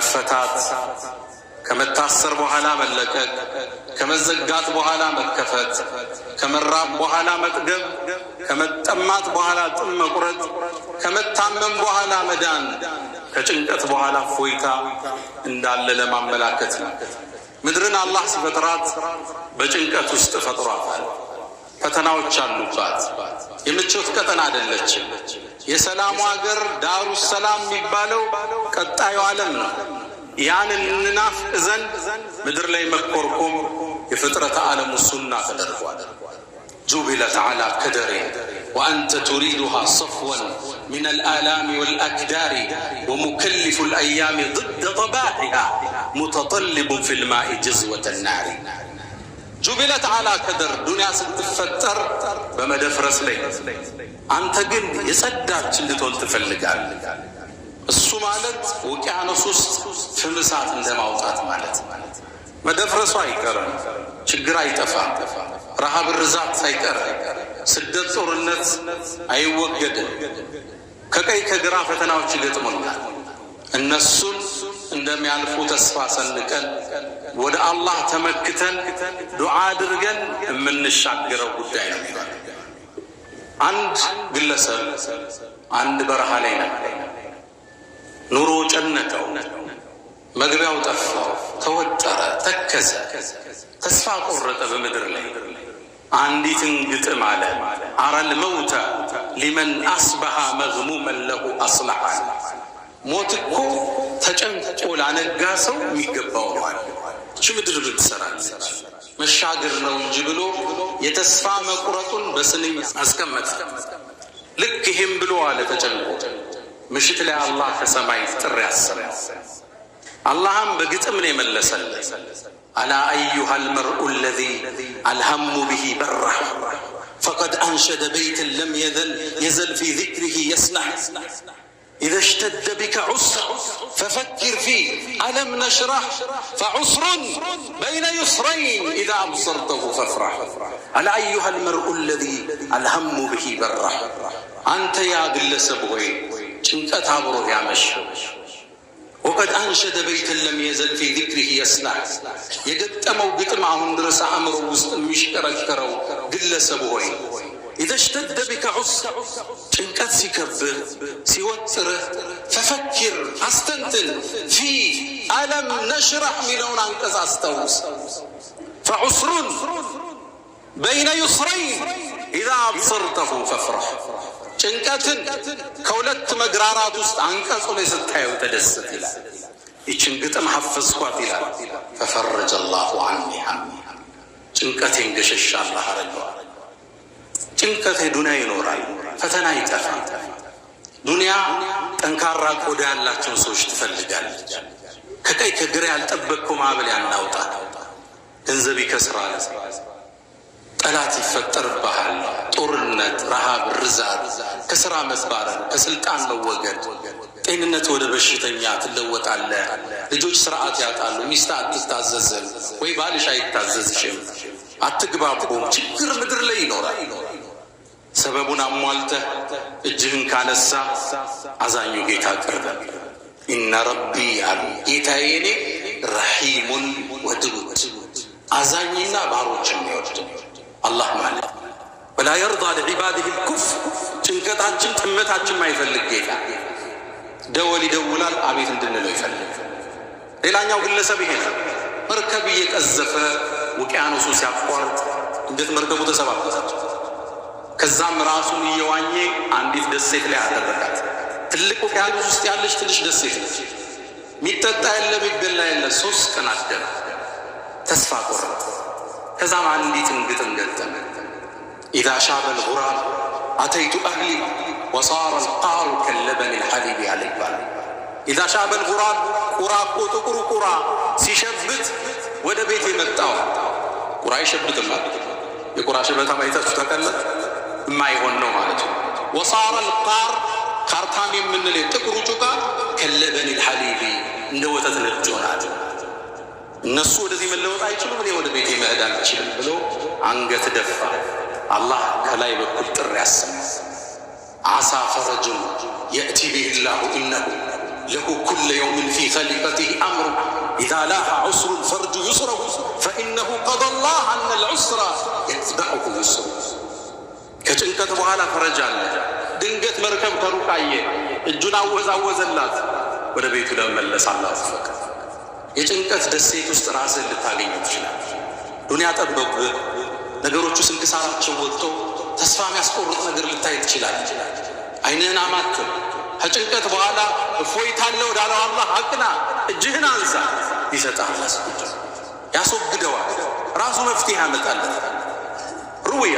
መፈታት፣ ከመታሰር በኋላ መለቀቅ፣ ከመዘጋት በኋላ መከፈት፣ ከመራብ በኋላ መጥገብ፣ ከመጠማት በኋላ ጥም መቁረጥ፣ ከመታመም በኋላ መዳን፣ ከጭንቀት በኋላ እፎይታ እንዳለ ለማመላከት ነው። ምድርን አላህ ሲፈጥራት በጭንቀት ውስጥ ፈጥሯታል። ፈተናዎች አሉባት። የምቾት ቀጠና አይደለችም። የሰላሙ ሀገር ዳሩ ሰላም የሚባለው ቀጣዩ ዓለም ነው። ያን እንናፍቅ ዘንድ ምድር ላይ መኮርኮም የፍጥረተ ዓለሙ ሱና ተደርጓል። جبلت على كدر وأنت تريدها صفوا من الآلام والأكدار ومكلف الأيام ضد طباعها متطلب في الماء جزوة النار። جبلت على كدر ዱንያ ስትፈጠር በመደፍረስ ላይ፣ አንተ ግን የጸዳች እንድትሆን ትፈልጋለህ። እሱ ማለት ውቅያኖስ ውስጥ ፍም እሳት እንደማውጣት ማለት። መደፍረሱ አይቀርም፣ ችግር አይጠፋም፣ ረሃብ ርዛት ሳይቀር፣ ስደት ጦርነት አይወገድም። ከቀኝ ከግራ ፈተናዎች ይገጥሙናል። እነሱን እንደሚያልፉ ተስፋ ሰንቀን፣ ወደ አላህ ተመክተን፣ ዱዓ አድርገን የምንሻገረው ጉዳይ ነው የሚሆነው። አንድ ግለሰብ አንድ በረሃ ላይ ነበር። ኑሮ ጨነቀው፣ መግቢያው ጠፋው፣ ተወጠረ፣ ተከዘ፣ ተስፋ ቆረጠ። በምድር ላይ አንዲትን ግጥም አለ። أرى الموت لمن أصبح مغموما له أصلح። ሞት እኮ ተጨንቆ ላነጋ ሰው የሚገባው ነው አለ። እቺ ምድር ብትሰራለች መሻገር ነው እንጂ ብሎ የተስፋ መቁረጡን በስንኝ አስቀመጠ። ልክ ይህም ብሎ አለ ተጨንቆ። ምሽት ላይ አላህ ከሰማይ ጥሪ አሰማው። አላህም በግጥም ነው የመለሰለት። ألا أيها المرء الذي الهم به برح فقد أنشد بيتا لم يزل في ذكره يسنح إذا اشتد بك عسر ففكر في ألم نشرح فعسر بين يسرين إذا أبصرته فافرح። ألا أيها المرء الذي الهم به برح፣ አንተ ያ ግለሰብ ሆይ ጭንቀት አብሮህ ያመሸው፣ وقد أنشد بيتا لم يزل في ذكره يسنح፣ የገጠመው ግጥም አሁን ድረስ አእምሮ ውስጥ የሚሽከረከረው ግለሰብ ሆይ፣ إذا اشتد بك عسر፣ ጭንቀት ሲከብህ ሲወጥርህ፣ ففكر አስተንትን፣ في ألم نشرح የሚለውን አንቀጽ አስታውስ። فعسر بين يسرين إذا أبصرته فافرح። ጭንቀትን ከሁለት መግራራት ውስጥ አንቀጹ ላይ ስታየው ተደሰት ይላል። ይችን ግጥም ሐፈዝኳት ይላል። ففرج الله عني همي፣ ጭንቀቴን ገሸሽ አላህ አረገዋል። ጭንቀት ዱንያ ይኖራል፣ ፈተና ይጠፋል። ዱንያ ጠንካራ ቆዳ ያላቸውን ሰዎች ትፈልጋለች። ከቀኝ ከግራ ያልጠበቅከው ማዕበል ያናውጣል። ገንዘብ ይከስራል። ጠላት ይፈጠርብሃል። ጦርነት፣ ረሃብ፣ ርዛት፣ ከስራ መባረር፣ ከስልጣን መወገድ፣ ጤንነት ወደ በሽተኛ ትለወጣለህ። ልጆች ስርዓት ያጣሉ። ሚስት አትታዘዝም ወይ ባልሽ አይታዘዝሽም፣ አትግባቡም። ችግር ምድር ላይ ይኖራል። ሰበቡን አሟልተህ እጅህን ካነሳ አዛኙ ጌታ ቅርብ። إن ربي አሉ ጌታዬ እኔ رحيم ودود፣ አዛኝና ባሮች የሚወድ አላህ ማለት ولا يرضى لعباده الكفر፣ ጭንቀታችን ጥመታችን ማይፈልግ ጌታ ደወል ይደውላል፣ አቤት እንድንለው ይፈልግ። ሌላኛው ግለሰብ ይሄ ነው። መርከብ እየቀዘፈ ውቅያኖሱ ሲያቋርጥ እንዴት መርከቡ ተሰባበረች። ከዛም ራሱን እየዋኘ አንዲት ደሴት ላይ አደረጋት። ትልቅ ውቅያኖስ ውስጥ ያለች ትንሽ ደሴት ነች። የሚጠጣ የለ፣ የሚበላ የለ። 3 ቀን አደረ። ተስፋ ቆረጠ። ከዛም አንዲትን ግጥም ገጠመ። إذا شاب الغراب أتيت أهلي وصار القار كاللبن الحليب አለ ይባላል። إذا شاب الغراب፣ ቁራ እኮ ጥቁሩ ቁራ ሲሸብት ወደ ቤት የመጣው። ቁራ አይሸብትም። የቁራ ሽበታ አይታችሁ ታውቃላችሁ? የማይሆን ነው ማለት ነው። وصار القار ካርታም የምንል ጥቁሩ ጭቃ كاللبن الحليب እንደ ወተት ነጭ ሆናል። እነሱ ወደዚህ መለወጥ አይችሉም፣ እኔ ወደ ቤቴ መሄድ አልችልም ብሎ አንገት ደፋ። አላህ ከላይ በኩል ጥሪ ያሰማ። عسى فرج يأتي به الله إنه له كل يوم في خليقته العسر يتبعه يسر። ከጭንቀት በኋላ ፈረጅ አለ። ድንገት መርከብ ከሩቅ አየ፣ እጁን አወዛወዘላት፣ ወደ ቤቱ ለመመለስ አላህ ፈቀደ። የጭንቀት ደሴት ውስጥ ራስህን ልታገኘ ትችላለህ። ዱንያ ጠበብህ፣ ነገሮቹ ስንክሳራቸው ወጥቶ ተስፋ የሚያስቆርጥ ነገር ልታይ ትችላለህ። አይንህን አማትብ። ከጭንቀት በኋላ እፎይታ አለ ወዳለው አላህ አቅና፣ እጅህን አንሳ፣ ይሰጥሃል። ያስወግደዋል። ራሱ መፍትሄ ያመጣለት። روي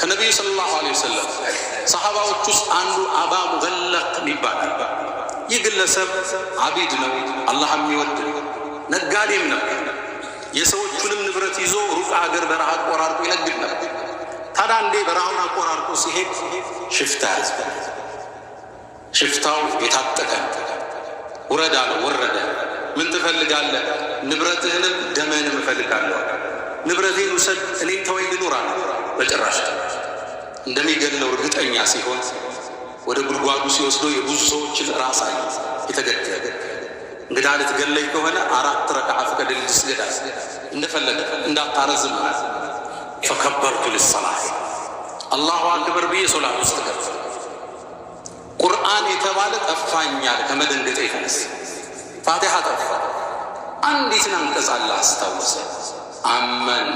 ከነቢዩ صلى الله عليه وسلم ሰሓባዎች ውስጥ አንዱ አባ ሙገለቅ ይባላል። ይህ ግለሰብ عابد ነው፣ አላህ የሚወድ ነጋዴም ነበር። የሰዎቹንም ንብረት ይዞ ሩቅ ሀገር በረሃ አቆራርጦ ይነግድ ነበር። ታዲያ አንዴ በረሃውን አቆራርጦ ሲሄድ ሽፍታ ያዘ። ሽፍታው የታጠቀ ውረድ አለው። ወረደ። ምን ትፈልጋለህ? ንብረትህንም ደምህንም እፈልጋለሁ። ንብረቴን ውሰድ፣ እኔን ተወኝ ልኑር አለ። በጭራሽ። እንደሚገድለው እርግጠኛ ሲሆን ወደ ጉድጓዱ ሲወስደው የብዙ ሰዎችን ራስ አየ የተገደለ። እንግዳ ልትገለኝ ከሆነ አራት ረክዓ ፍቀድልኝ ልስገድ፣ እንደፈለገ እንዳታረዝም። فكبرت للصلاة الله أكبر ብዬ ሶላት ውስጥ ገባ። ቁርአን የተባለ ጠፋኛል ከመደንገጤ የተነሳ ፋቲሓ ጠፋ። አንዲትን አንቀጽ አላህ አስታወሰ። أمن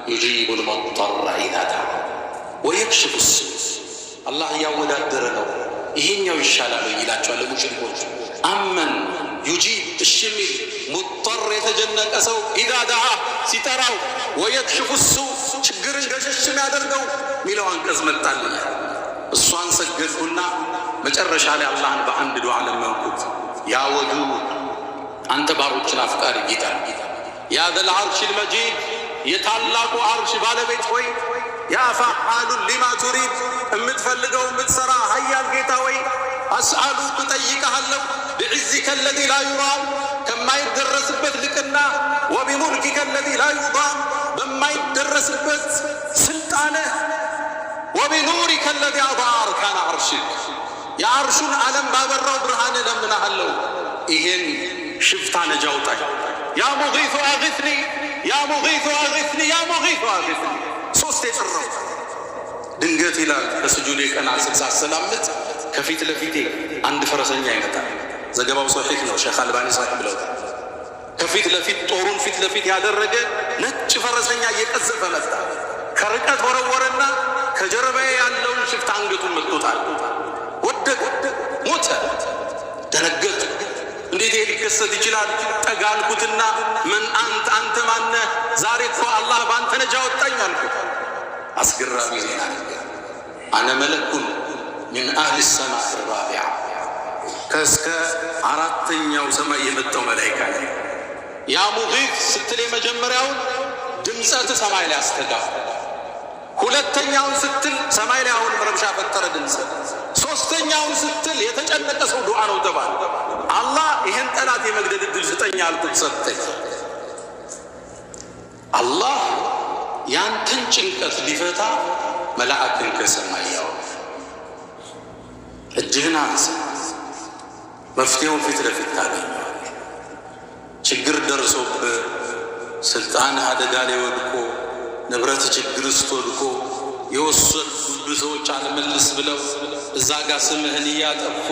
يجيب المضطر إذا دعاه ويكشف السوء። አላህ እያወዳደረ ነው። ይሄኛው ይሻላል ይላቸዋል ለሙሽሪኮች። أمن يجيب እሺ የሚል مضطر የተጨነቀ ሰው إذا دعاه ሲጠራው፣ ويكشف السوء ችግርን ገሸሽ የሚያደርገው የሚለው አንቀጽ መጣልኝ። እሷን ሰገድኩና መጨረሻ ላይ አላህን በአንድ ዱዓ ለመንኩት። يا ودود አንተ ባሮችን አፍቃሪ ጌታ፣ يا ذا العرش المجيد የታላቁ አርሽ ባለቤት ሆይ፣ يا فعال لما تريد የምትፈልገው የምትሰራ ሀያል ጌታ ሆይ፣ أسألك እጠይቅሃለሁ بعزك الذي لا يرام ከማይደረስበት ልቅና፣ وبملكك الذي لا يضام በማይደረስበት ስልጣንህ፣ وبنورك الذي أضاء أركان عرشك የአርሹን ዓለም ባበራው ብርሃን እለምንሃለሁ። ይሄን ሽፍታ ነጃ አውጣኝ። يا مغيث أغثني، يا مغيث أغثني، يا مغيث أغثني ሶስት የጠራው። ድንገት ይላል ከስጁድ ቀና ስል ሳሰላምት ከፊት ለፊቴ አንድ ፈረሰኛ ይመጣል። ዘገባው صحيح ነው፣ ሼክ አልባኒ صحيح ብለውታል። ከፊት ለፊት ጦሩን ፊት ለፊት ያደረገ ነጭ ፈረሰኛ እየቀዘፈ መጣ። ከርቀት ወረወረና ከጀርባዬ ያለውን ሽፍታ አንገቱን መጥቶታል። ወደቀ፣ ሞተ። ደነገጡ። እንዴት ይሄ ሊከሰት ይችላል? ጠጋ አልኩትና من أنت አንተ ማነህ? ዛሬ እኮ አላህ በአንተ ነጃ ወጣኝ አልኩት። አስገራሚ ዜና ነገር፣ أنا ملك من أهل السماء الرابعة ከእስከ አራተኛው ሰማይ የመጣው መላይካ ነኝ። يا مغيث ስትል የመጀመሪያውን ድምፀት ሰማይ ላይ አስተጋባ። ሁለተኛውን ስትል ሰማይ ላይ አሁንም ረብሻ ፈጠረ ድምፅ። ሶስተኛውን ስትል የተጨነቀ ሰው ዱዓ ነው ተባለ። አላህ ይህን ጠላት የመግደል እድል ስጠኝ አልኩት፣ ሰጠኝ። አላህ ያንተን ጭንቀት ሊፈታ መላእክን ከሰማይ ያወርዳል። እጅህን አንሳ፣ መፍትሄውን ፊት ለፊት ታገኘዋለህ። ችግር ደርሶብህ ስልጣንህ አደጋ ላይ ወድቆ ንብረት ችግር ውስጥ ወድቆ የወሰዱብህ ሰዎች አልመልስ ብለው እዛ ጋር ስምህን እያጠፉ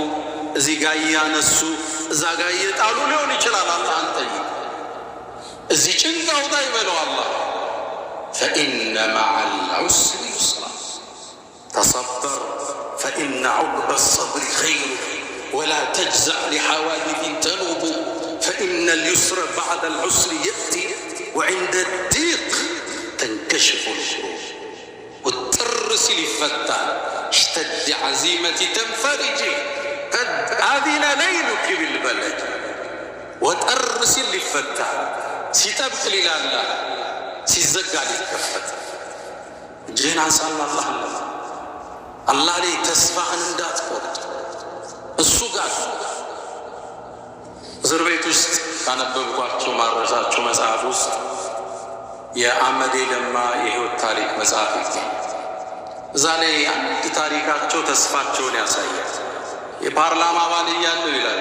እዚህ ጋር እያነሱ እዛ ጋር እየጣሉ ሊሆን ይችላል። አላህን ጠይቅ። እዚህ ጭንቅ አውጣ ይበለው አላህ። فإن مع العسر يسرا تصبر فإن عقب الصبر خير ولا تجزع لحوادث تنوب فإن اليسر بعد العسر يأتي وعند الضيق تنكشف الكروب። ውጥር ሲል ይፈታል። اشتد عزيمتي تنفرج قد أذن ليلك بالبلج። ወጠር ሲል ሊፈታ፣ ሲጠብቅ ሊላላ፣ ሲዘጋ ሊከፈት። እጅህን አንሳና አላህ አላህ ላይ ተስፋህን እንዳትቆርጥ እሱ ጋር። እስር ቤት ውስጥ ካነበብኳቸው ማረሳቸው መጽሐፍ ውስጥ የአመዴ ለማ የህይወት ታሪክ መጽሐፍ ይገኛል። እዛ ላይ አንድ ታሪካቸው ተስፋቸውን ያሳያል። የፓርላማ አባል እያለሁ ይላል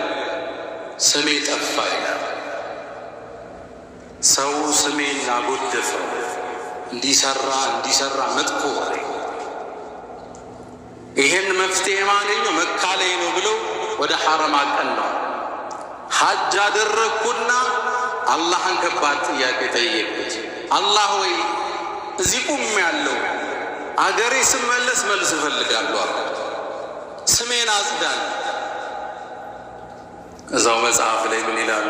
ስሜ ጠፋ ይላል። ሰው ስሜን አጎደፈው፣ እንዲሰራ እንዲሰራ መጥፎ ወሬ። ይሄን መፍትሄ ማገኘው መካ ላይ ነው ብለው ወደ ሐረም አቀናው። ሐጅ አደረግኩና አላህን ከባድ ጥያቄ ጠየቅኩት። አላህ ወይ እዚህ ቁም ያለው አገሬ ስመለስ መልስ እፈልጋለሁ አልኩት። ስሜን አጽዳል። እዛው መጽሐፍ ላይ ምን ይላሉ?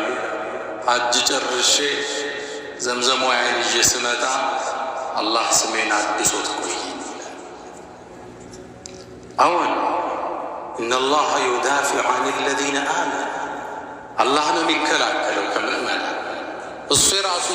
ሐጅ ጨርሼ ዘምዘም ውሃዬን ይዤ ስመጣ አላህ ስሜን አድሶት ቆየኝ ይላል። አሁን إن الله يدافع عن الذين آمنوا፣ አላህ ነው የሚከላከለው ከምእመናን እሱ የራሱ